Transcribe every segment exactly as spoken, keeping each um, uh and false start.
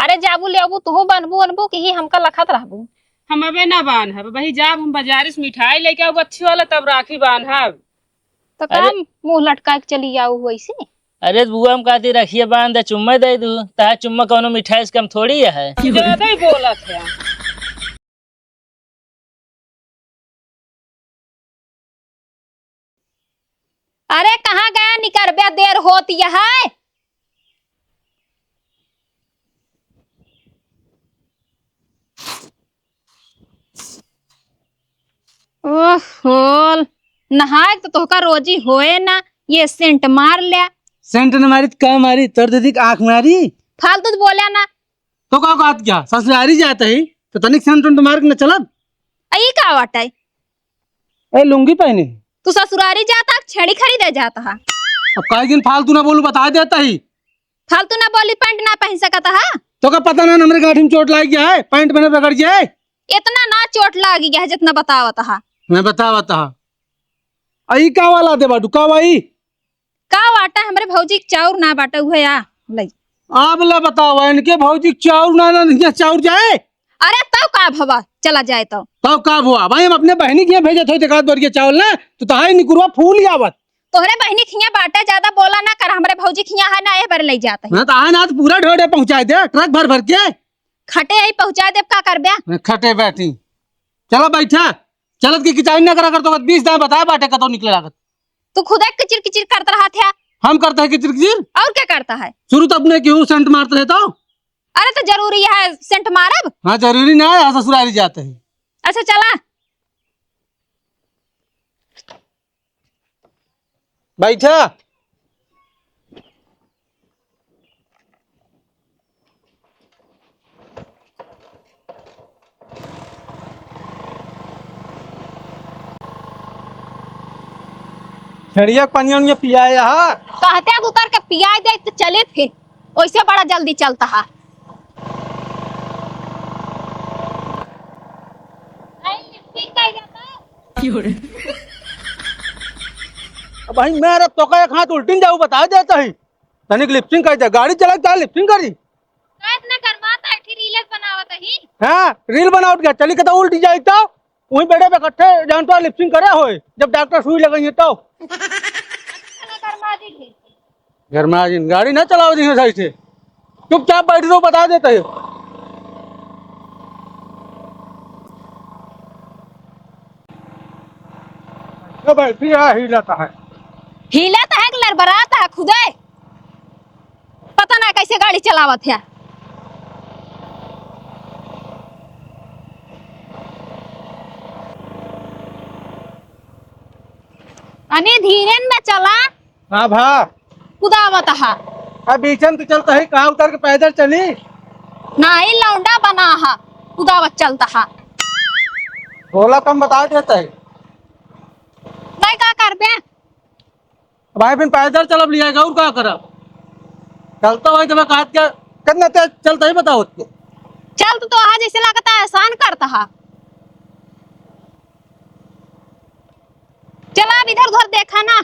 अरे जाबू ले आबू, तुहू बान्हबू ओन्हबू कि ही हमका लखत रहबू? हम अबे ना बान्हब, वही जाब हम बाजारे से मिठाई लेके आबू अच्छी वाला, तब राखी बान्हब। तो अरे काम मुँह लटकाइ के चली आऊ वैसे। अरे बुआ, हम कहती रखिए बांध दे, चुम्मा दे दू, तहा चुम्मा कौनो मिठाई से कम थोड़ी है। ज्यादा ही बोलत है। अरे कहाँ गया निकरबे, देर होत यह है। ओहो, नहाए तो तोहका रोजी होए ना, ये सेंट मार ले। सेंट न मारी त का मारी, तोर दीदी के आँख मारी। फालतू तो बोले ना। तो का कहत क्या, ससुरारी जात ही तो तनिक सेंट उंट मार के न चलब। आ, ई का बाटे? ए, लुंगी पहने। तू ससुरारी जाता, छेड़ी खरीदे जाता हा। अब काहे दिन फालतू ना बोलू, बता देता ही। फालतू ना बोली, पैंट ना पहन सकता हा। तो का पता ना, हमरे गांठी में चोट लाग गया है, पैंट पहने रगड़ गया है। इतना ना चोट लाग गया है जितना बतावत हा। मैं बतावत हा। आ, ई का वाला दे बाटू, का वाई? का बाटा, हमरे भौजी के चाउर ना बाटा, उहे आ लई। अब ले बतावा, इनके भौजी के चाउर ना, ना, ना, चाउर जाए। अरे तब का भवा, चला जाए तो। तब का भवा भाई, हम अपने बहनी के यहाँ भेजत होई, एकाध बोरिया चावल ना, तो तहाई निकुरवा फूल आवत। तोहरे बहनी खिया बाटे, ज्यादा बोला ना कर, हमरे भौजी खिया है ना, ए बार ले जात है। ना तो आए ना, तो पूरा ढोड़े पहुँचाए दे, ट्रक भर भर के। खटे आई पहुँचाए देब, का करबे? खटे बैठी, चला बैठा, चलत की किचाइन ना करा कर, तो बीस दाएँ बताए बाटे, कतौ निकले लागत। तू खुदे किचिर किचिर करत रहत है। हम करते हैं किचिर किचिर? और क्या करता है? शुरू तो अपने केहू सेंट मारत रहे तो। अरे तो जरूरी है सेंट मारब? हाँ, जरूरी ना है, ससुरारी जाते हैं। अच्छा चला। बैठा। छेड़िया के पनिया उनिया पियाए हा। कहते उतर के पियाए दे तो चले फिर, ओइसे बड़ा जल्दी चलता हा। अब भाई मैं अरे तोका एक हाथ उल्टिन जाऊ बता देता ही। तनिक लिपसिंग कर दे, गाड़ी चला चाहे लिपसिंग करी। का इतना गरमात है, फिर रील्स बनावत ही? हाँ, रील बनावत गया, चली कतौ उल्टी जाई तो वहीं बेड़े पे इकट्ठे जान तो लिपसिंग करे होए, जब डॉक्टर सुई लगाई तो। इतना गरमा दी है। गरमा जिन, गाड़ी ना चलाओ दी सही से, चुपचाप बैठ रहो, बता देते हैं। तो बैठी है, हिलता है। हिलता है कि लड़बड़ाता है खुदे। पता ना कैसे गाड़ी चलावत है। अने धीरे न चला। हाँ भा। कुदावत हा। अब बीचन तो चलता है, कहाँ उतर के पैदल चली? नाही लौंडा बना हा, कुदावत चलता हा। बोला कम बता देता है। नहीं का करबे? भाई, फिर पैदल चलब लिया, और का करब? चलता भाई, तुम्हें कहा क्या, कितना तेज चलता ही बताओ उसको। चल, तू तो आज ऐसे लगता है, एहसान करता है। चला, अब इधर उधर देखा ना।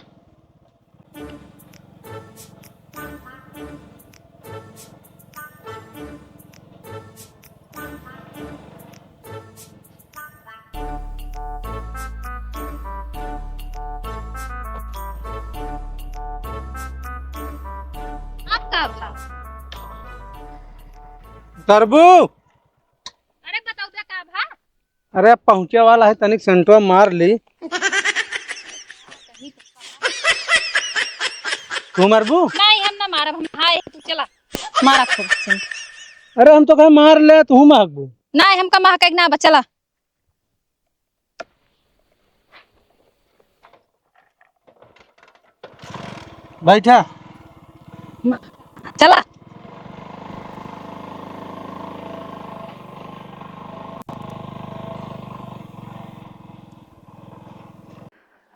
आपका भाव। तरबू। अरे बताओ बे का भाव? अरे पहुँचे वाला है, तनिक सेंटवा मार ली। तू मारबू? नहीं, हम ना मारब, हम हाय, तू चला। मारा खूब सेंट। अरे हम तो कहे मार ले, तू महकबू। नहीं, हमका महके ना बा, चला। बैठा। चला।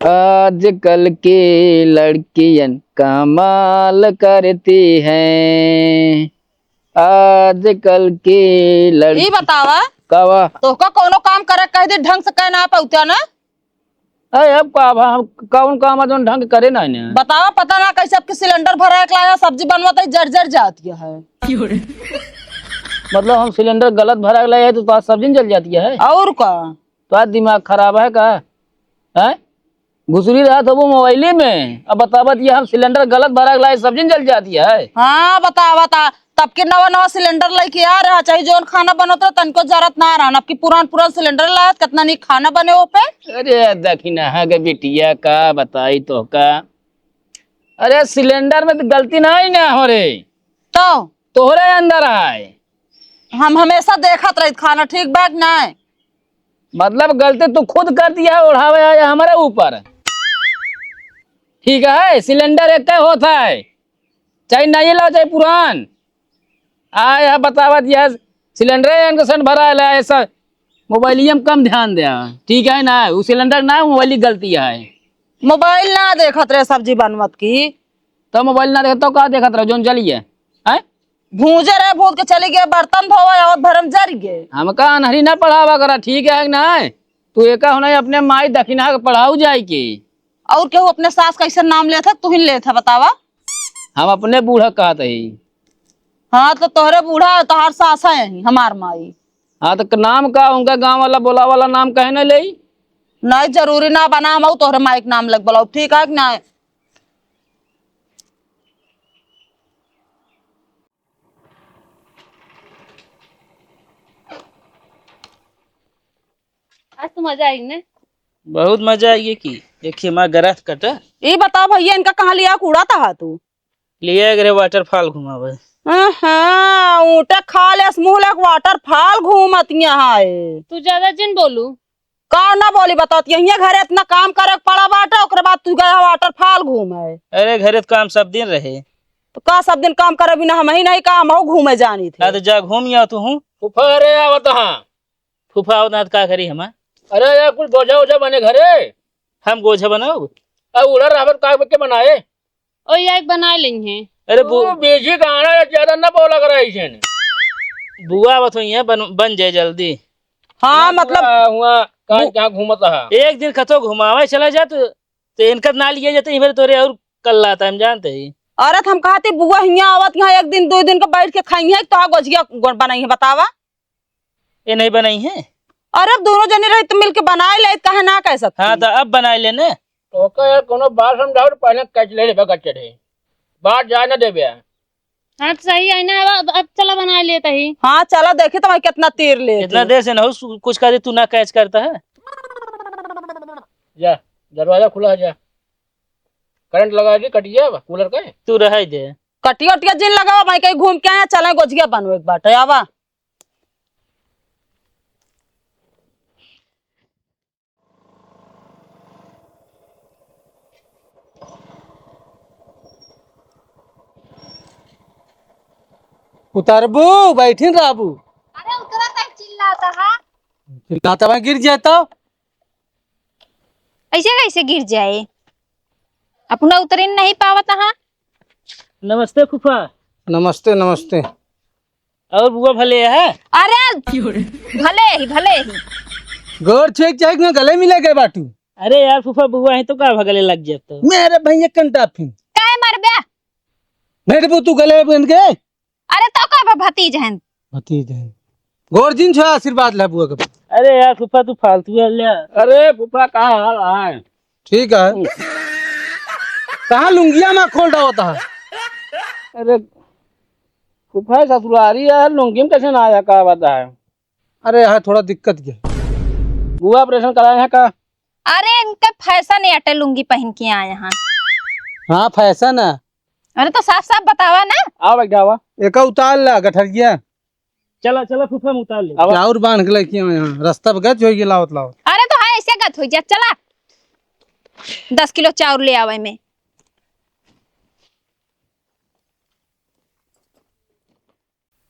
आजकल के लड़कियन कमाल करती हैं। आजकल के लड़की ई बतावा, कावा? तोहका कौनो काम करे कह दे, ढंग से कह ना पाउत्या ना। अरे अब का भा, हम कौन काम है जौन ढंग करे ना ने? बतावा, पता ना कैसे आपके सिलेंडर भरा के लाया, सब्जी बनवत ही जर जर जात है। क्यों रे? मतलब हम सिलेंडर गलत भरा के लाए तो तोहार सब्जी न जल जाती है? और का? तोहार दिमाग खराब है का? हैं? घुसरी रहत हबू मोबाइली में, अब बतावत ये हम सिलेंडर गलत भरा के लाए, सब्जी न जल जाती है? हाँ, बतावा ता, तब के नवा नवा सिलेंडर लेके आ रहा, चाहे जौन खाना बनत रहा, तनको जरत ना रहा। अब की पुरान पुरान सिलेंडर लायत, कितना नीक खाना बने ओ पे। अरे दखिनहा के बिटिया, का बताई तोहका। अरे सिलेंडर में तो गलती नाहीं ना हो रे, तो? तोहरे अंदर आए। हम हमेशा देखत रहित खाना ठीक बा कि नाहीं। मतलब गलती तू खुद कर दिया है, ओढ़ावे आया हमारे ऊपर। ठीक है, सिलेंडर एक होत है, चाहे नया लाओ चाहे पुरान। आए है बतावत यह सिलेंडर इनके सन भरा है, ऐसा मोबाइलिया में कम ध्यान दे, ठीक है ना? वो सिलेंडर ना, मोबाइल की गलती है। मोबाइल ना देखत रहे सब्जी बनवत की। तो मोबाइल ना देखत तो का देखत रहे, जौन जली है, हैं? भूंजे रहे, भूंज के चली गए, बर्तन धोवे, और भरम जर गए। हमका अनहरी ना पढ़ावा करा, ठीक है कि ना? तू एका होना अपने माई दखिनहा के पढ़ाऊ जाए के। और केहू अपने सास कैसे नाम लेत है, तू ही लेत है, बतावा। हम अपने बूढ़ा कहत ही। हाँ, तो तोहरे बूढ़ा, तोहार सास है यही, हमार माई। हाँ, तो क-, नाम का उनका गाँव वाला बोला वाला नाम कहे ना लेई? नहीं, जरूरी ना बना, हम तोहरे माई के नाम लग बोलाओ, ठीक है कि नहीं? आज तो मजा आई ने। बहुत मजा आई है कि एक ही हमार गरह कटा। ई बताओ भैया, इनका कहाँ लिया कूड़ा था तू? लिया गए waterfall घुमावे। हाँ, ऊँटे खा ले मुँह ले waterfall घूमत यहाँ है। तू ज्यादा जिन बोलू। का ना बोली बताओ, यहीं घरे इतना काम करे के पड़ा बाटे, ओकरे बाद तू गया waterfall घूमे। अरे घरे तो काम सब दिन रहे। तो का सब दिन काम करे बिना हम ही नहीं काम हो घूमे जानी थे। हाँ तो जा घूम या तू हूँ। फूफा अरे आवत हाँ। फूफा आवत ना तो का करी हमार? अरे यार कुछ गोझा ओझा बने घरे। हम गोझा बनाओ? अब उड़र रहबत का के बनाए? ओ, या एक बनाए लेंगे। अरे बु-, तू बेसी गाना ज्यादा ना बोला करा ऐसे ने। बुआ आवत हुई है, बन, बन जाए जल्दी। हाँ, ना मतलब बुआ हुआ, कहाँ, बु-, कहाँ घूमत हा? एक दिन कतो घुमावे चला जा तो, तो इनका ना लिए जाते, इधर तोरे और कल लाता हम जानते ही। अरे, तो हम कहा थे, बुआ हियाँ आवत, यहाँ एक दिन, दो दिन का बैठ के खाई है, तो हाँ, गोझिया गो-, बनाई है, बतावा। ये नहीं बनाई है? अरे, अब दोनों जने रही तो मिलके बनाए ले, काहे ना कह सकती? हाँ, तो अब बनाए लेने। ओका यार, कोनो बात समझाओ, पहले कच ले लेबे, गच चढ़े। बात जाए ना देबे। हाँ, तो सही है ना, अब, अब चला बनाए लेता ही। हाँ, चला देखे तो भाई कितना तीर लेते। इतना देर से ना हो, सु-, कुछ कह दे, तू ना कैच करता है। जा, दरवाजा खुला है, जा। करंट लगा दी, कटिया बा, कूलर का है। तू रह दे। कटिया उटिया जिन लगावा, भाई कहीं घूम के आया, चला गोझिया बनवे एक बाटे, आवा। उतरबू, बैठिन रहबू। अरे उतरा तक चिल्लाता है। चिल्लाता है, गिर जाए तो? ऐसे कैसे गिर जाए? अपना उतरिन नहीं पावत हा। नमस्ते फूफा। नमस्ते, नमस्ते। और बुआ भले है? अरे भले ही, भले ही। गोर छेक छेक में गले मिले गए बाटू। अरे यार फूफा, बुआ है तो का भगले लग जात तो? मेरे भैया कंटा फिन। काहे मरबे? बैठ बू तू गले बन के। अरे तो का बा भतीज हैं? भतीज हैं। गोर जिन छो आशीर्वाद ले बुआ के। अरे यार फूफा तू फालतू है ले। अरे फूफा का हाल है? ठीक है। कहाँ लुंगिया में खोल डालता है? अरे फूफा ससुरारी है, लुंगी में कैसे ना आया, का बात है? अरे यहाँ थोड़ा दिक्कत क्या? बुआ ऑपरेशन कराए हैं का? अरे इनका फैशन है, अटे लुंगी पहन के आए हैं। हाँ फैशन है। अरे तो साफ साफ बतावा ना। आओ बैठा हुआ। एका उतार ला गठरिया। चला चला फूफा हम उतार ले। आवा। क्या और बांध के लेके आए हैं, रास्ता पे गच होइए लावत लावत। अरे तो हाँ ऐसे गच हो जा, चला दस किलो चाउर ले आवे में।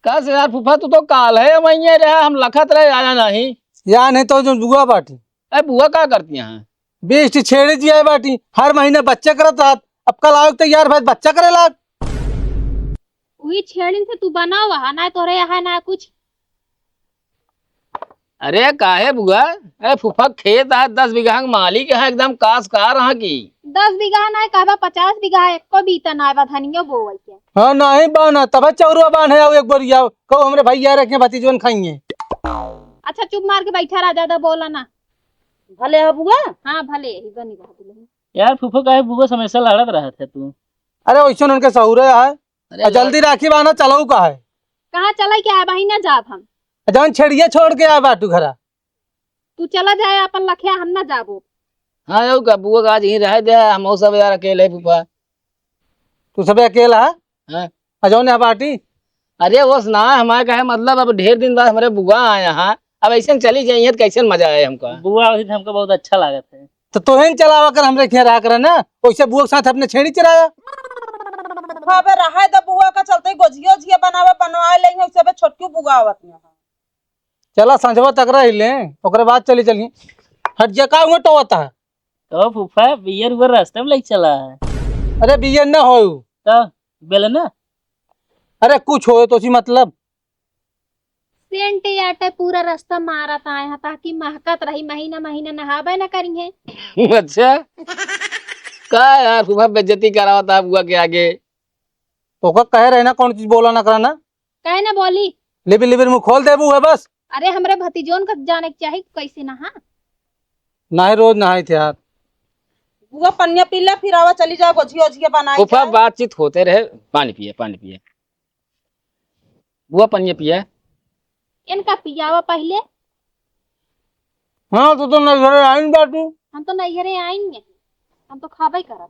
का से यार फूफा, तू तो काल है वहीं रहा, हम लखत रहे आया नहीं। या नहीं तो जो बुआ बाटी। ए बुआ का करती हैं? बीस ठी छेड़े जिया बाटी, हर महीने बच्चे करत रहत, अब कल आओ तैयार भाई बच्चा करे लाग। वही छेड़िन से तू बना हुआ है ना, तोरे यहाँ ना कुछ। अरे काहे बुआ? अरे फूफा, खेत है, दस बीघा के मालिक है, एकदम कास कार रहा की। दस बीघा ना कहबा, पचास बीघा, एको बीता ना बा धनियो बोवै के। हाँ, नहीं बाना, तब चौरुआ बान है, आओ एक बोरिया, कहो हमरे भैया रखे, भतीजवन खाइए। अच्छा, चुप मार के बैठा रहा, ज्यादा बोला ना। भले है बुआ। हाँ, भले, यही बनी रहा दुल्हन। यार फूफा, काहे बुआ से हमेशा लड़त रहत है तू? अरे वैसे उनके सहूरे है। अरे आ, जल्दी राखी बाना, चलऊ का है? कहाँ चले के आए, वहीं ना जाब हम। आ, जौन छेड़िया छोड़ के आए बाटू घरा। तू चला जाए अपन लखिया, हम ना जाबो। हाँ, यऊ का बुआ का आज यहीं रहे दे, हम सब यार अकेले फूफा। तू सब अकेला है? हाँ। आ, जौन यहाँ बाटी? अरे वो सुना, हमारे कहे मतलब अब ढेर दिन बाद हमारे बुआ आए यहाँ, अब ऐसे चली जाइए तो कैसे मजा आए हमका? बुआ वही हमको बहुत अच्छा लागत है। तो तोहे न चलावा कर हमरे खिया रहा करे ना, वैसे बुआ के साथ अपने छेड़ी चराया। हाँ बे, रहे द बुआ का चलते गोझिया ओझिया बनावे, बनवा ले हैं, सबे छोटकी बुआ आवत न है। चला संझवा तक रह ले, ओकरे बाद चली चली। हट जा, का हुआ टोवत है? तो फूफा बियर उबर रास्ते में लेके चला है। अरे बियर न हो। तो बेल ना। अरे कुछ हो तो सी मतलब। सेंट आटे पूरा रास्ता मारत आए हैं ताकि महकत रही, महीना महीना नहाबे न करी है। अच्छा, का यार फूफा बेइज्जती करावत है बुआ के आगे? तो का कहे रहे ना कौन चीज बोला ना करा ना। काहे ना बोली? लिबिर लिबिर मुंह खोल देबू है बस। अरे हमरे भतीजोन का जाने के चाही कैसे नहा। नहीं रोज नहाई थे यार। बुआ पनिया पी ले, फिर आवा चली जाओ गोझिया ओझिया बनाई फूफा जाए। बातचीत होते रहे, पानी पिए, पानी पिए। बुआ पनिया पिए। इनका पियावा पहिले। हाँ, तो, तो नैहरे आइन बाटू। हम तो नैहरे आइन है, हम तो खाबे करब।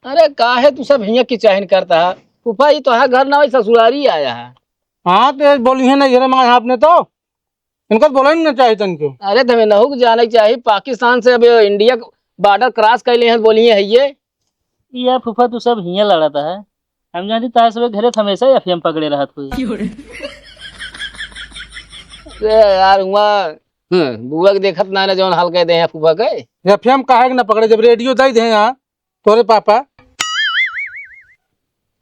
अरे काहे तू सब हियाँ की चाहिन करता है? फूफा, ये तो है घर ना, वही ससुरारी आया है। हाँ, तो ये बोली है नैहरे माँ आपने तो, इनका तो बोला ही ना चाहिए तनको। अरे, तमें नहुक जाने के चाहिए, पाकिस्तान से अब इंडिया बॉर्डर क्रॉस कर लिए हैं, बोली है ये। ई यार फूफा, तू सब हियाँ लड़त है। हम जानती तार सब घरे त हमेशा एफएम पकड़े रहत हुई। अरे यार, हुआ, हम्म, बुआ के देखत ना, ना जौन हाल कह दे हैं फूफा के। एफएम काहे के ना पकड़े, जब रेडियो दे दे हैं यहाँ, तोरे पापा।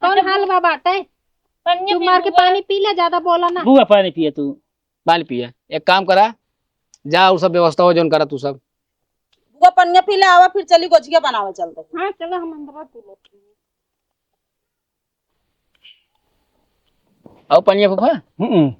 कौन हाल बा बाटे? चुप मार के पानी पी ले, ज्यादा बोला ना। बुआ पानी पिए तू। पानी पिए। एक काम करा, जा और सब व्यवस्था हो जौन करा तू सब। बुआ पनिया पी ले, आवा फिर चली गोझिया बनावे चलते। हाँ, चलो हम अंदर पी लेते हैं। आओ पनिया फूफा। हम्म।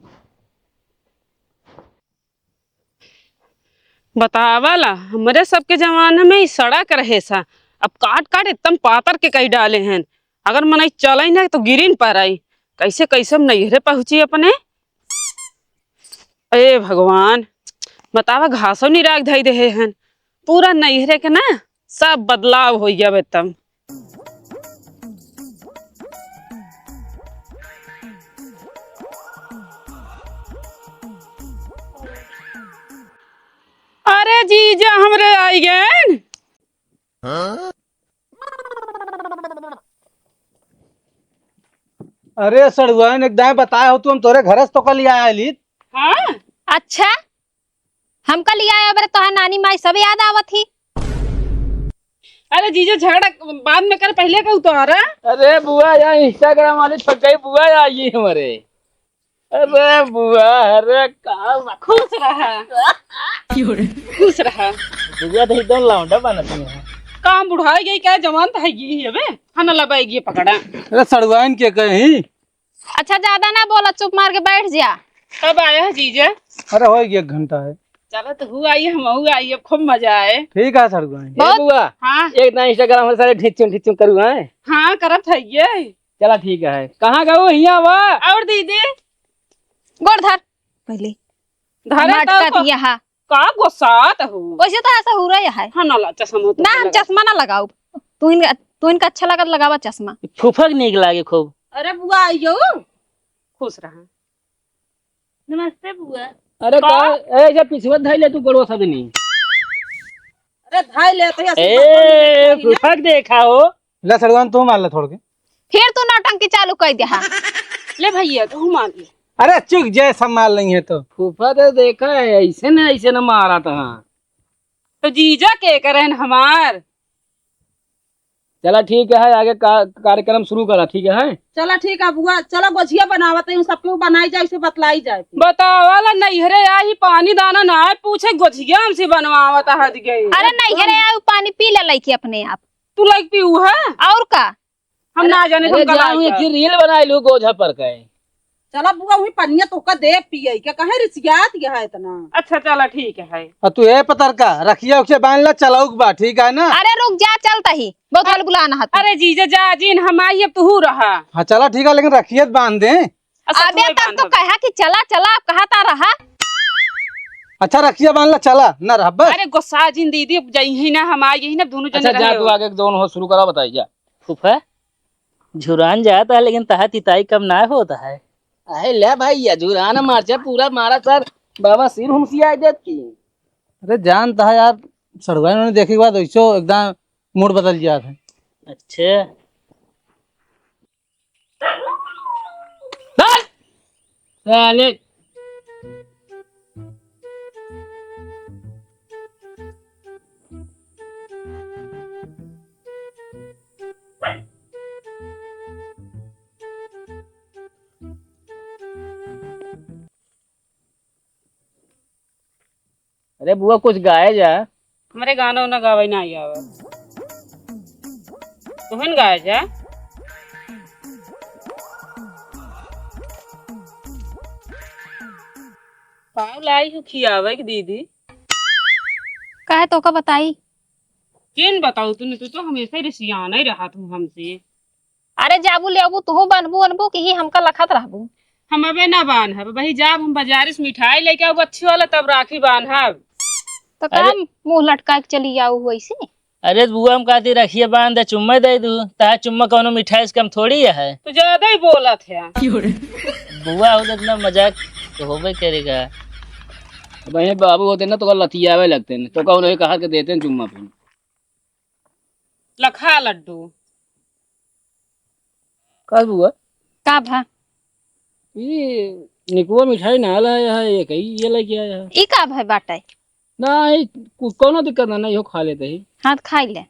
बतावा ला, हमरे सबके जमाना में ई सड़क रहे सा, अब काट काट एकदम पातर के कई डाले हैं। अगर मनई चलई ना तो गिरिन पर आई। कैसे कैसे हम नैहरे पहुँची अपने? ए भगवान, बतावा घासो निराग धई देहे हन। पूरा नैहरे के ना सब बदलाव हो गया एकदम। अरे जीजा हमरे आई गए। अरे सड़ुआइन, एक दाएं बताए हो तू, हम तोरे घरे से तो कल आया लीत। हाँ? अच्छा, हमका लिया आया बरे, तोहार नानी माई सब याद आवत ही। अरे जीजा, झगड़ा बाद में कर, पहिले कहू तोहरा। अरे बुआ, या Instagram वाली छगई बुआ आई हमरे। अरे बुआ, अरे का बा-, खुश रहा। खुश रहा। बुआ तो एकदम लौंडा बनत है। काम बुढ़ाई गई क्या, जवान तो है गई है बे। खाना लबाई गई पकड़ा। अरे सड़ुआइन के कहीं। अच्छा, ज्यादा ना बोला, चुप मार के बैठ जा। कब आया है जीजा? अरे, हो गया एक घंटा है। चलो, तो हुआ आई, हम हुआ आई, अब खूब मजा आए। ठीक है, सड़ुआइन। ए बहुत बुआ, हाँ। एक ना Instagram में सारे ढिच्चुम ढिच्चुम करू, हैं? हाँ, करत है ये। चला, ठीक है। कहाँ गऊ हिया बा? और दीदी? गोड़ धर पहले। धरे तो मटकत को-, यहाँ। का गोसात हो? वैसे तो ऐसा हो रहा है। हाँ, ना ला, चश्मा तो ना, हम लगा। चश्मा ना लगाओ। तू इन, तू इनका अच्छा लगत लगावा चश्मा। फूफक नीक लागे खूब। अरे बुआ आइयो, खुश रहा। नमस्ते बुआ। अरे का? का? ए, जब पिछुआ धाई ले तू गोड़वा सब नहीं। अरे धाई ले तो ऐसे ए, बर्तन में फूफक देखा हो। ले सड़ुआइन, तू मार ले थोड़ के। फिर तू नौटंकी चालू कर दे हा। ले भैया, तू मार ले। अरे चुक जाए, संभाल नहीं है तो। फूफा तो देखा है, ऐसे न, ऐसे न मारा था। तो जीजा के करें हमार? चला ठीक है, आगे का कार्यक्रम शुरू करा, ठीक है? चला ठीक है बुआ, चला गोझिया बनावत है, सबके ऊ बनाई जाए, उसे बतलाई जाए। बतावा ला नैहरे आई, पानी दाना ना आए, पूछे गोझिया हमसे बनवावत हज गई। अरे नैहरे आए, पानी पी ले लइके अपने आप। तू लइके पीऊ है? और का? हम अरे, ना जाने अरे, हम कल जाऊँ, आइबा। एक रील बनाई लू गोझा पर के। चला बुआ, वही पनिया तोहका दे पिए के, काहे रिसियात यह है इतना? अच्छा, चला ठीक है। आ तू ए पतरका, रखिया उखिया बांध ला, चलाउक बा, ठीक है ना? अरे रुक जा, चलता ही, बहुत हल बुलाना है तू। अरे जीजा जा जिन, हम आई, अब तू रहा। हाँ चला ठीक है, लेकिन रखिया त बांध दे। अच्छा, अबे तू ही तब तो बांध। कहा कि चला चला, अब कहा ता रहा। अच्छा रखिया बांध ला, चला ना रहबे। अरे गुस्सा जिन दीदी, अब जाई ही ना, हम आई ही ना, दोनों जने अच्छा जा रहे तू हो। आगे दोनों हो शुरू करा, बताई जा। फूफा, झुरान जात है, लेकिन तहा तिताई कम ना होत है। अरे ले भैया, झुरान मारचा पूरा मारा सर, बाबा सिर हुमसिया देत की। अरे जानत है यार, सड़ुआ इन्होंने देखे के बाद वैसो एकदम मूड बदल जात है। अच्छा। साले। अरे बुआ, कुछ गाए जा। हमरे गाना उना गावे ना आवे। तुहन गाए जा। पाव लाई हूँ खियावे के दीदी। काहे तोका बताई? केन बताऊ तूने, तू तो हमेशा ही रिसियाना ही रहा तू हमसे। अरे जाबू ले आबू, तुहू बनबू बनबू कि ही हमका लखत रहबू? हम अबे ना बांधब, वही जाब हम बाजारे से मिठाई लेके आऊ अच्छी वाला, तब राखी बांधब। तो का अरे मुंह लटका के चली आऊ वैसे? अरे बुआ, हम कहती रखिए बांध दे, चुम्मा दे दू, तहा चुम्मा कौनो मिठाई से कम थोड़ी है। तो ज्यादा ही बोलत है। बुआ हो तो इतना मजाक तो होबे करेगा। वही बाबू होते ना तो लतियावे लगते हैं, तो कौन कहा के देते हैं चुम्मा फिर। लखा लड्डू। का बुआ? का भा? ई निकुआ मिठाई ना लाया है, ये कही ये लेके आया है। ई का भा बाटे? ना, ई कु-, कौनो दिक्कत ना, ना, इहो खा लेते ही। हाँ, तो खाई ले।